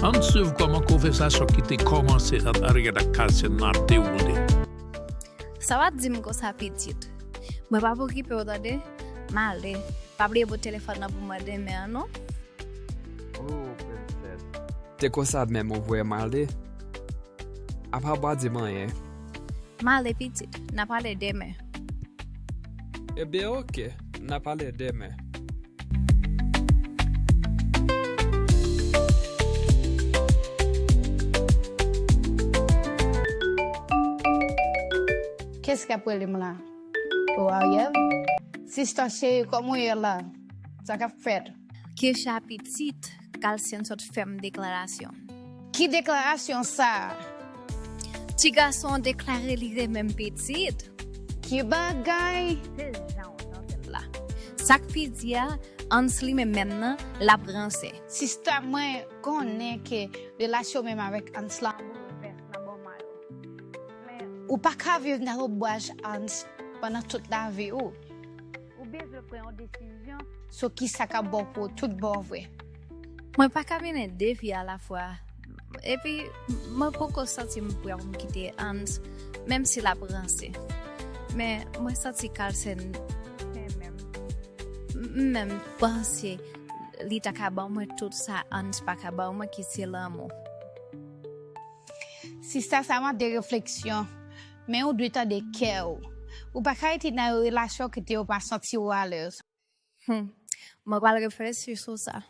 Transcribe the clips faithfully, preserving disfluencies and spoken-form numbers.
Ann swiv kòman konvèsasyon ki te kòmanse ant Ariel ak Carlsen nan ap dewoule. Sa w ap di m konsa pitit? Mwen p ap okipe w tande. M ale. Pa bliye pote telefòn nan pou mwen demen an non. Oh, prensès. Te konsa menm ou voye m ale? Apa w pa di m anyen? M ale pitit, n a pale demen. Ebyen oke, n a pale demen. Kiyès k ap rele m la? O Ariel? Sista cheri, kòman w ye la? Sa k ap fèt? Kesha pitit, Carlsen sot fè m deklarasyon. Ki deklarasyon sa a? Ti gason an deklare li renmen m pitit. Ki bagay? Se jan w tande l la. Sa k pi di a, Hans li menm menm nan, l ap ranse. Sista, mwen konnen ke relasyon w menm avèk Hans la an boulvès nan bò mal. Men, ou pa ka viv nan lonbraj Hans pandan tout lavi w. Ou bezwen pran yon desizyon sou kisa k ap bon pou ou tout bon vre. Mwen pa ka mennen de vi alafwa. Epi, mwen poko santi m prè pou m kite Hans, menm si l ap ranse. Men, mwen santi Carlsen renmen m. M menm panse li ta ka ban mwen tout sa Hans pa ka ban mwen ki se lanmou. Sista, sa mande refleksyon. Men ou dwe tande kè w. Ou pa ka rete nan yon relasyon kote w pa santi w alèz. Hmm. Mwen pral reflechi sou sa.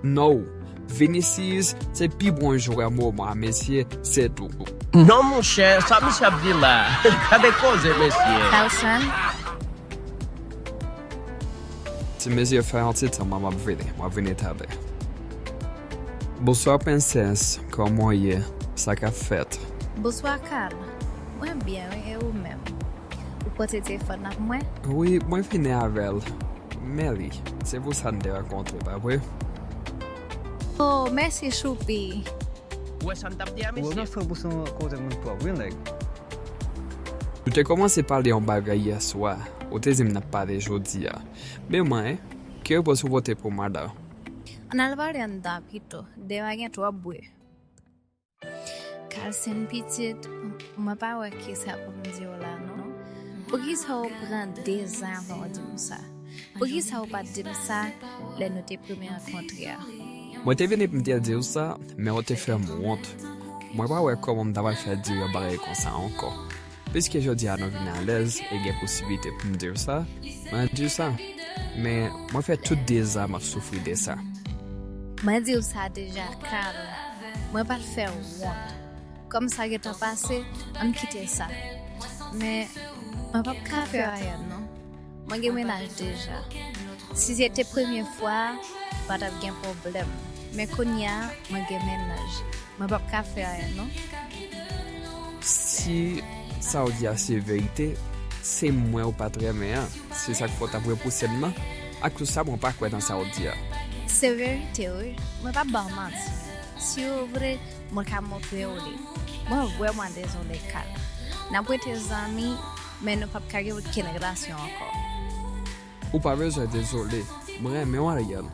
No. Vinicius se pi bon jwè moman an mesye, se tou. Non monchè, sa misye ap di la? Gade koze mesye. Carlsen. Ti mesye, fè yon ti tan, mwen m ap vini, m ap vini talè. Bonswa prensès, kòman w ye? Sa k ap fèt? Bonswa Carl, mwen byen wi, e ou menm? Ou pote telefòn nan pou mwen? Wi, mwen vini avè l. Men li, se pou sa n te rankontre, pa vre? Oh, mèsi Choupi. Ou wè sa m t ap di a mesye? Ou nan san pou san kote moun pwòp wi nèg. Nou te kòmanse pale yon bagay yè swa, ou te di m n ap pale jodi a. Men mwen, ki repons ou pote pou m la? Ann al pale anndan pito, deyò a gen twòp bri. Carlsen pitit, mwen pa wè kisa pou m di w la non. Poukisa w pran dezan avan w di m sa? Poukisa w pa t di m sa lè nou te premye rankontre a? Mwen te vini pou m te di w sa, men w te fè m wont. Mwen pa wè kòman m ta pral fè di w yon bagay konsa ankò. Piske jodi a nou vin alèz e gen posiblite pou m di w sa, mwen di w sa. Men, mwen fè tout dezan m ap soufri de sa. Mwen di w sa deja, Carl. Mwen pa t fè w wont. Kòm sa gentan pase, ann kite sa. Men, mwen p ap ka fè anyen non. Mwen gen mennaj deja. Si se te premye fwa a, pa t ap gen pwoblèm. Men kounye a, mwen gen mennaj. Mwen p ap ka fè anyen non. Si sa w di a se verite, se mwen ou pa t renmen an. Se sa k fè w t ap repouse m nan. Ak tout sa, mwen pa kwè nan sa w di a. Se verite wi. Mwen p ap ba w manti. Si w vle, mwen ka montre w li. Mwen vrèman dezole, Carl. N ap rete zanmi, men nou p ap ka gen okenn relasyon ankò. Ou pa bezwen dezole. Mwen renmen w, Ariel.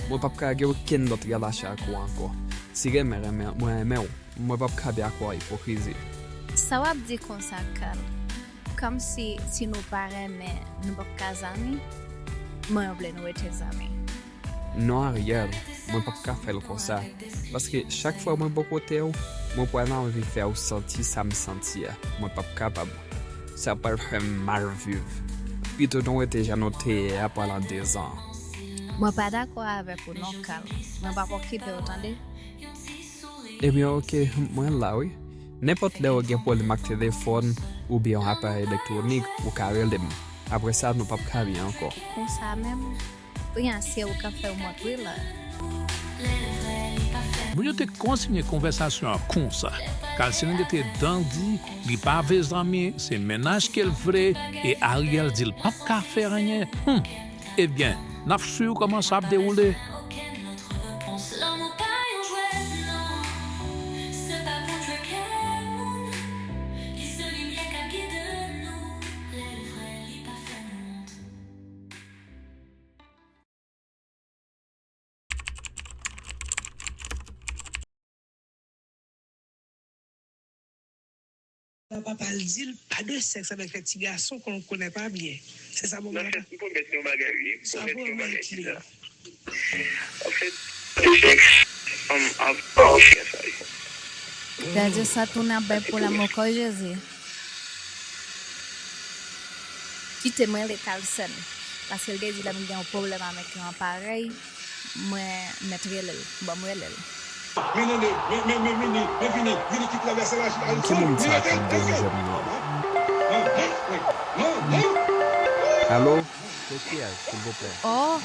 Mwen p ap ka gen okenn lòt relasyon ak ou ankò. Si renmen, renmen, mwen renmen w. Mwen p ap kape ak ou an ipokrizi. Sa w ap di konsa, Carl? Kòmsi si nou pa renmen, nou p ap ka zanmi? Mwen vle nou rete zanmi. Non, Ariel, mwen p ap ka fè l konsa. Paske chak fwa mwen bò kote w, mwen pral anvi fè w santi sa m santi a. Mwen p ap kapab. Sa pral fè m mal viv. Pito nou rete jan nou te ye a pandan dezan. Mwen pa dakò avèk ou non, Carl. Mwen p ap okipe w, tande? Ebyen, oke, mwen la, wi. Nenpòt lè w gen pwoblèm ak telefòn oubyen yon aparèy elektwonik, ou ka rele m. Apre sa, nou p ap ka byen ankò. Konsa menm? Prensès ou k ap fè w wont wi la. Moun yo te kontinye konvèsasyon an konsa. Carlsen rete dan di li pa vle zanmi, se mennaj ke l vle, e Ariel di l p ap ka fè anyen. Hum! Ebyen, n ap swiv kòman sa ap dewoule. Papa l di l pa de sèks avèk lè ti gason ke l konnen pa byen. Se sa pou Nan mwen. Fèt, m pwomèt yon bagay, wi. M Sa pwomèt pou yon mwen bagay kle. Kila. An fèt, sèks, um, av- oh, yes, I. Gadyo sa tounen ap bay pwoblèm ankò, Jezi. Kite mwen rele Kalsèn. Paske l te di lè m gen yon pwoblèm avèk yon aparèy, mwen mèt rele l. Bon, m rele l. Men Nene, men men men Vini, men Vini, Vini ki travèse lari Arizona. Ki moun sa ki ap dereje m nan? Alo? Se kiyès, silvouplè? Oh,